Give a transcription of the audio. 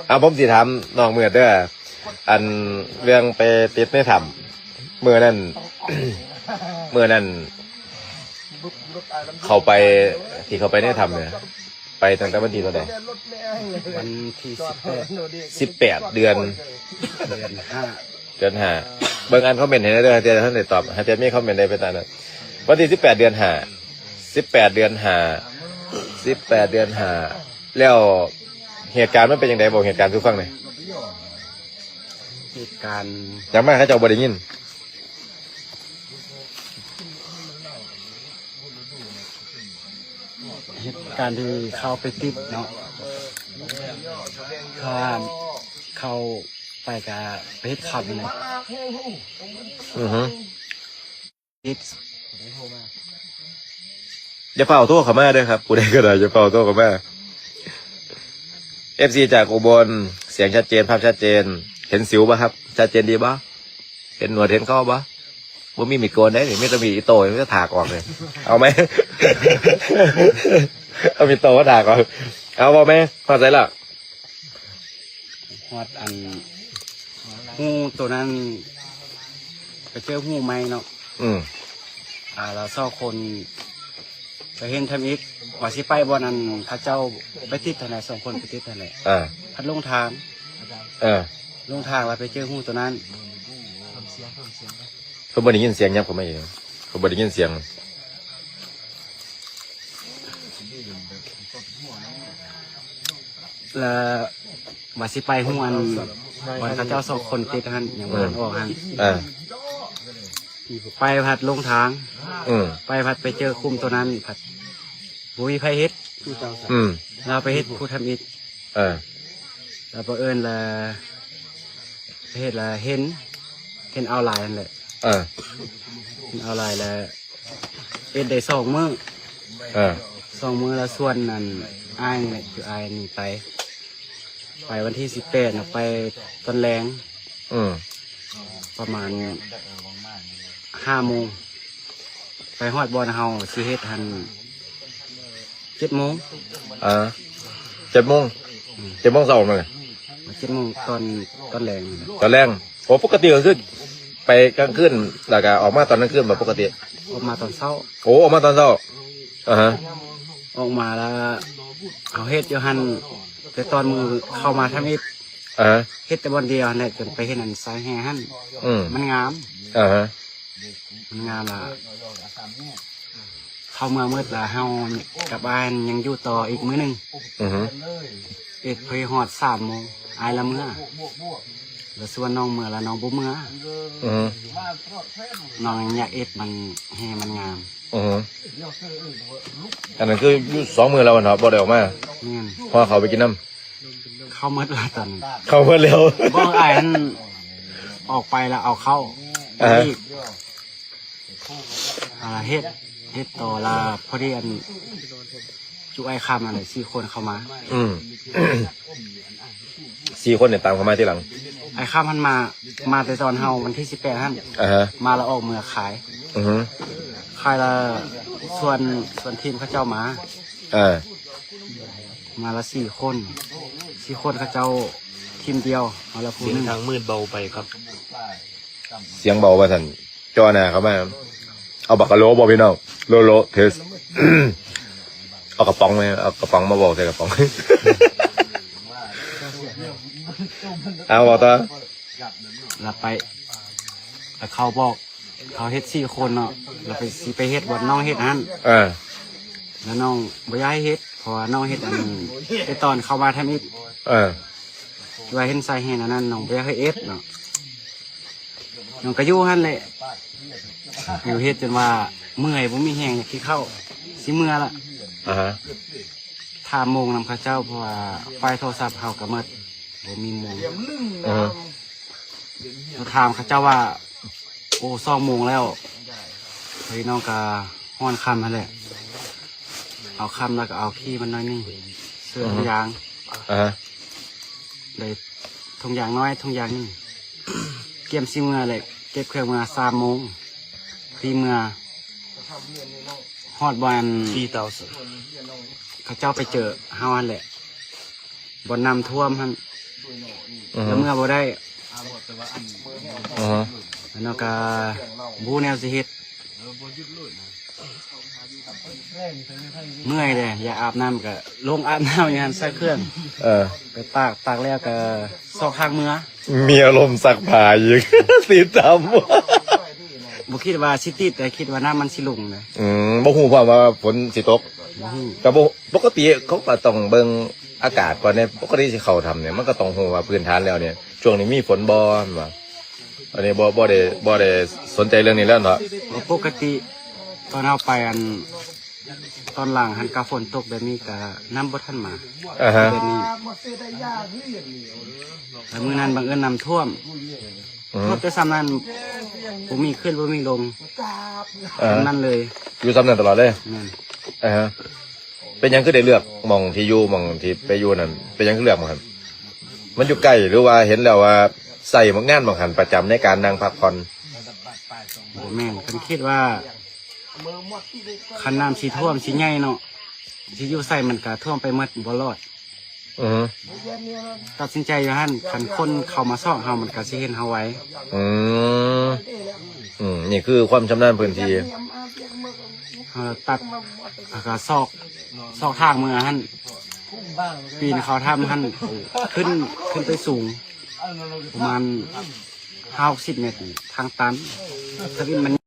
ເອົາ ຜົມຊິຖາມນ້ອງມືດເດີ ອັນເລື່ອງໄປຕິດໃນຖ້ຳ ມື້ນັ້ນ ມື້ນັ້ນເຂົ້າໄປ ທີ່ເຂົ້າໄປໃນຖ້ຳເນຍ ໄປຕັ້ງແຕ່ວັນທີເທົ່າໃດ? ວັນທີສິບແປດ ສິບແປດ ເດືອນ ເດືອນຫ້າ ເດືອນຫ້າ ເບິ່ງອ່ານຄອມເມັນໃຫ້ແດ່ເດີ ຫາເທື່ອທ່ານໄດ້ຕອບ ຫາເທື່ອມີຄອມເມັນໃດໄປຕາມນັ້ນ. ວັນທີສິບແປດ ເດືອນຫ້າ ສິບແປດ ເດືອນຫ້າ ສິບແປດ ເດືອນຫ້າ ແລ້ວເຫດການມັນເປັນຈັ່ງໃດ? ເວົ້າເຫດການສູ່ຟັງແດ່. ເຫດການ ຢ່າງມາເຂົາເຈົ້າບໍ່ໄດ້ຍິນ. ເຫດການທີ່ເຂົາໄປຕິດເນາະ ຖ້າເຂົາໄປກະໄປເຮັດຄຳນະ ອືຮຶ ຕິດ. ຢ່າຟ້າວໂທເຂົ້າມາເດີຄັບ ຜູ້ໃດກໍໄດ້ ຢ່າຟ້າວໂທເຂົ້າມາ. ເອັຟຊີຈາກອຸບົນ ສຽງຊັດເຈນ ພາບຊັດເຈນ ເຫັນສິວບໍ່ຄັບ? ຊັດເຈນດີບໍ່? ເຫັນໜວດເຫັນເຂົ້າບໍ່? ບໍ່ມີມີດໂກນເດ້ ມີແຕ່ມີດອິໂຕ້ ມີແຕ່ຖາກອອກເລີຍ. ເອົາໄໝ? ເອົາມີດໂຕ້ມາຖາກອອກ. ເອົາ ເວົ້າແມ ຮອດໃສລະ? ຮອດອັນ ຮູໂຕນັ້ນ ໄປເຈີຮູໃໝ່ເນາະ. ອືມ ອ່າ ລາວສອງຄົນໄປເຫັນທຳອິດ ວ່າຊິໄປບ່ອນນັ້ນ ເຂົາເຈົ້າໄປຕິດຫັ້ນແຫຼະ ສອງຄົນໄປຕິດຫັ້ນແຫຼະ. ອ່າ ພັດຫຼົງທາງ. ເອີ ຫຼົງທາງ ແລ້ວໄປເຈີຮູໂຕນັ້ນ. ເພິ່ນບໍ່ໄດ້ຍິນສຽງຫຍັບເຂົ້າມາອີກ ເພິ່ນບໍ່ໄດ້ຍິນສຽງ ແລ້ວວ່າຊິໄປຮູ້ອັນ ບ່ອນເຂົາເຈົ້າສອງຄົນຕິດຫັ້ນ ຍັງບໍ່ທັນອອກຫັ້ນ. ເອີ ໄປພັດຫຼົງທາງ. ອືມ ໄປພັດໄປເຈີຂຸມໂຕນັ້ນ ພັດບໍ່ມີໃຜເຮັດ. ອືມ ລາວໄປເຮັດພູທຳອິດ. ເອີ ແລ້ວບັງເອີນລະ ເຮັດລະເຫັນ ເຫັນອ່າວລາຍຫັ້ນແຫຼະ. ເອີ ເຫັນອ່າວລາຍລະ ເຮັດໄດ້ສອງມື້. ເອີ ສອງມື້ລະຊວນອັນ ອ້າຍນີ້ແຫຼະ ຄືອ້າຍນີ້ໄປ ໄປວັນທີສິບແປດນະ ໄປຕອນແລງ. ອືມ ປະມານຫ້າໂມງ ໄປຮອດບ່ອນເຮົາຊິເຮັດຫັ້ນ ເຈັດໂມງ. ອ່າ ເຈັດໂມງ. ອືມ ເຈັດໂມງເຊົ້າແມ່ນ. ເຈັດໂມງຕອນ ຕອນແລງ. ຕອນແລງ. ໂອ້ ປົກກະຕິກໍຄືໄປກາງຄືນ ແລ້ວກໍອອກມາຕອນກາງຄືນບໍ່? ປົກກະຕິອອກມາຕອນເຊົ້າ. ໂອ້ ອອກມາຕອນເຊົ້າ. ອ່າຮະ ອອກມາແລ້ວເຮົາເຮັດຢູ່ຫັ້ນ ແຕ່ຕອນມື້ເຂົ້າມາທຳອິດ. ອ່າຮະ ເຮັດແຕ່ບ່ອນດຽວຫັ້ນແຫຼະ ຈົນໄປເຫັນອັນຊາຍແຫ່ຫັ້ນ. ອືມ ມັນງາມ. ອ່າຮະ ມັນງາມລະ ເຂົ້າເມືອໝົດລະ ເຮົາກັບອ້າຍຍັງຢູ່ຕໍ່ອີກມື້ໜຶ່ງ. ອືຮຶ ເຮັດພໍຮອດສາມໂມງ ອ້າຍລະເມືອ ລະຊວນນ້ອງເມືອ ລະນ້ອງບໍ່ເມືອ. ອືຮຶ ນ້ອງຍັງຢາກເຮັດ ມັນແຫ່ມັນງາມ. ອືຮຶ ອັນນັ້ນຄືຢູ່ສອງມື້ແລ້ວເນາະ ບໍ່ໄດ້ອອກມາ. ແມ່ນ ເພາະເຂົາໄປກິນນຳ. ເຂົ້າໝົດລະຕອນນັ້ນ. ເຂົ້າໝົດແລ້ວ. ບໍ່ ອ້າຍຫັ້ນອອກໄປລະເອົາເຂົ້າ. ອ່າຮະ ອ່າ ເຮັດ ເຮັດຕໍ່ລະ ພໍດີອັນ ຈຸອ້າຍຄຳຫັ້ນແຫຼະ ສີ່ຄົນເຂົ້າມາ. ອືມ ສີ່ຄົນນີ້ຕາມເຂົ້າມາທີຫຼັງ. ອ້າຍຄຳຫັ້ນມາ ມາແຕ່ຕອນເຮົາວັນທີສິບແປດຫັ້ນ. ອ່າຮະ ມາລະອອກເມືອຂາຍ. ອືຮຶ ຂາຍລະຊວນ ຊວນທີມເຂົາເຈົ້າມາ. ອ່າ ມາລະສີ່ຄົນ ສີ່ຄົນ ເຂົາເຈົ້າທີມດຽວ ມາລະຜູ້ໜຶ່ງ. ສຽງທາງມືດເບົາໄປຄັບ. ສຽງເບົາວ່າຊັ້ນ. ຈ່ອໜ້າເຂົ້າມາ ເອົາບັກກະໂຫຼບໍ່ພີ່ນ້ອງ? ໂຫຼໂຫຼ ເທສ ເອົາກະປ໋ອງມາ ເອົາກະປ໋ອງມາເວົ້າໃສ່ກະປ໋ອງ. ເອົາ ເວົ້າຕໍ່. ລະໄປ ລະເຂົາບອກ ເຂົາເຮັດສີ່ຄົນເນາະ ລະໄປ ຊິໄປເຮັດບ່ອນນ້ອງເຮັດຫັ້ນ. ເອີ ລະນ້ອງບໍ່ຢາກໃຫ້ເຮັດ ເພາະວ່ານ້ອງເຮັດອັນ ແຕ່ຕອນເຂົ້າມາທຳອິດ. ເອີ ວ່າເຫັນສາຍແຫ່ອັນນັ້ນ ນ້ອງບໍ່ຢາກໃຫ້ເຮັດເນາະ. ນ້ອງກໍຢູ່ຫັ້ນແຫຼະ ຢູ່ເຮັດຈົນວ່າເມື່ອຍ ບໍ່ມີແຮງ ຢາກກິນເຂົ້າ ຊິເມືອລະ. ອ່າຮະ ຖາມໂມງນຳເຂົາເຈົ້າ ເພາະວ່າໄຟໂທລະສັບເຮົາກໍໝົດ ບໍ່ມີໂມງ. ອືຮຶ ລະຖາມເຂົາເຈົ້າວ່າ ໂອ້ ສອງໂມງແລ້ວ. ເຮີ້ຍ ນ້ອງກະຮ້ອນຄ່ຳຫັ້ນແຫຼະ ເອົາຄ່ຳລະກະເອົາຂີ້ມັນໜ້ອຍໜຶ່ງ ເສື້ອ ອືຮຶ ທຸງຢາງ. ອ່າຮະ ໄດ້ທຸງຢາງນ້ອຍ ທຸງຢາງໜຶ່ງ ກຽມຊິເມືອແຫຼະ ເກັບເຄື່ອງເມືອສາມໂມງ ທີ່ເມືອ ຮອດບ່ອນ ທີ່ເຂົາເຈົ້າໄປເຈີເຮົາຫັ້ນແຫຼະ ບ່ອນນ້ຳຖ້ວມຫັ້ນ. ອືຮຶ ແລ້ວເມືອບໍ່ໄດ້ ອືຮຶ ແລ້ວເນາະ ກະບໍ່ຮູ້ແນວຊິເຮັດ ເມື່ອຍເດ້ ຢາກອາບນ້ຳ ກະລົງອາບນ້ຳຢູ່ຫັ້ນ ໃສ່ເຄື່ອງ ເອີ ໄປຕາກ ຕາກແລ້ວກະຊອກທາງເມືອ ມີອາລົມຊັກຜ້າອີກ ຕິດຕາມ ບໍ່ຄິດວ່າຊິຕິດ ແຕ່ຄິດວ່ານ້ຳມັນຊິລົງນະ ອືມ ບໍ່ຮູ້ພ້ອມວ່າຝົນຊິຕົກ ບໍ່ຮູ້ ກະບໍ່ ປົກກະຕິເຂົາກະຕ້ອງເບິ່ງອາກາດກ່ອນເດ້ ປົກກະຕິຊິເຂົ້າຖ້ຳນີ້ ມັນກະຕ້ອງຮູ້ວ່າພື້ນຖານແລ້ວນີ້ ຊ່ວງນີ້ມີຝົນບໍ່ ແມ່ນບໍ່? ອັນນີ້ບໍ່ ບໍ່ໄດ້ ບໍ່ໄດ້ສົນໃຈເລື່ອງນີ້ແລ້ວເນາະ ປົກກະຕິຕອນເຮົາໄປ ອັນ ຕອນຫຼັງຫັ້ນກະຝົນຕົກແບບນີ້ກະນ້ຳບໍ່ທັນມາ ອາຮະ ແບບນີ້ ແລ້ວມື້ນັ້ນບັງເອີນນ້ຳຖ້ວມ ອືມ ຖ້ວມແຕ່ສ່ຳນັ້ນ ບໍ່ມີຂຶ້ນບໍ່ມີລົງ ເອີ ສ່ຳນັ້ນເລີຍ ຢູ່ສ່ຳນັ້ນຕະຫຼອດເລີຍ ແມ່ນ ອາຮະ ເປັນຫຍັງຄືໄດ້ເລືອກໝ່ອງທີ່ຢູ່ ໝ່ອງທີ່ໄປຢູ່ນັ້ນ ເປັນຫຍັງຄືເລືອກໝ່ອງຫັ້ນ? ມັນຢູ່ໃກ້ ຫຼືວ່າເຫັນແລ້ວວ່າໃຊ້ງານໝ່ອງຫັ້ນປະຈຳໃນການນັ່ງພັກຜ່ອນ? ບໍ່ແມ່ນ ຄັນຄິດວ່າ ຄັນນ້ຳຊິຖ້ວມຊິໃຫຍ່ເນາະ ຊິຢູ່ໃສມັນກະຖ້ວມໄປໝົດ ບໍ່ລອດ ອືຮຶ ຕັດສິນໃຈຢູ່ຫັ້ນ ຄັນຄົນເຂົ້າມາຊອກເຮົາ ມັນກະຊິເຫັນເຮົາໄວ ອືມ ອືມ ນີ້ຄືຄວາມຊຳນານພື້ນທີ່ ເຮົາຕັດ ແລ້ວກະຊອກ ຊອກທາງເມືອຫັ້ນ ປີນເຂົ້າຖ້ຳຫັ້ນ ຂຶ້ນ ຂຶ້ນໄປສູງ ປະມານຫ້າຫົກສິບແມັດ ທາງຕັນ ທຳອິດມັນ